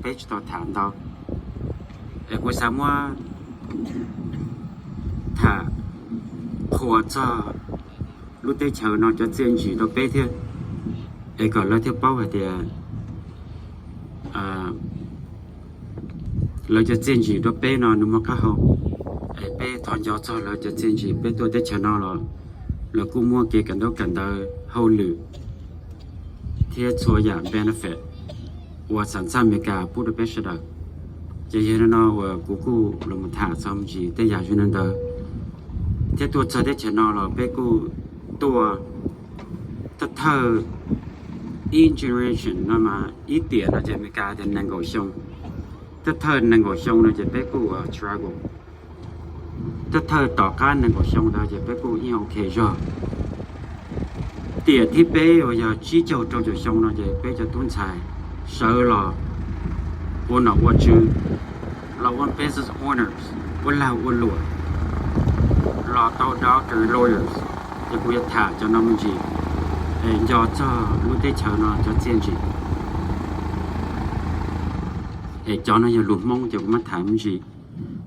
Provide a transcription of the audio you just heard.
peb tsis tau tham ntau, es kuv xav muab tham qhuas txog lub teb chaws no cov txiaj ntsig rau peb thiab, es kom lawv thiaj paub hais tias lawv cov txiaj ntsig rau peb no nws muaj qab hau. Es peb thov nco txog lawv cov txiaj ntsig, peb tuaj teb chaws no los lawv kuj muaj kev kawm ntaub kawm ntawv, hauj lwm thiab txhua yam benefit uas xam xaj Amelikas pub rau peb sawv daws. Ces yog li no uas kuv kuj los tham txog me ntsis tej yam zoo li ntawd. Thiab tuaj txog teb chaws no los peb kuj tuaj, thawj thawj ib generation no mas ib tiam no ces Amelikas tias nees nkaum xyoo, thawj thawj nees nkaum xyoo no ces peb kuj struggle, thawj thawj tom qab nees nkaum xyoo ntawd ces peb kuj yeej ok zog. Tiam thib peb uas yog tsib caug rau caum xyoo no ces peb cov tub ntxhais sawv los ua nom ua tswv, los ua business owners, ua lag ua luam, los tau doctor, lawyers. Ces kuv yuav tham cov no me ntsis, es nco txog lub teb chaws no cov txiaj ntsig. Es cov no yog lus Hmoob ces kuv muab tham me ntsis.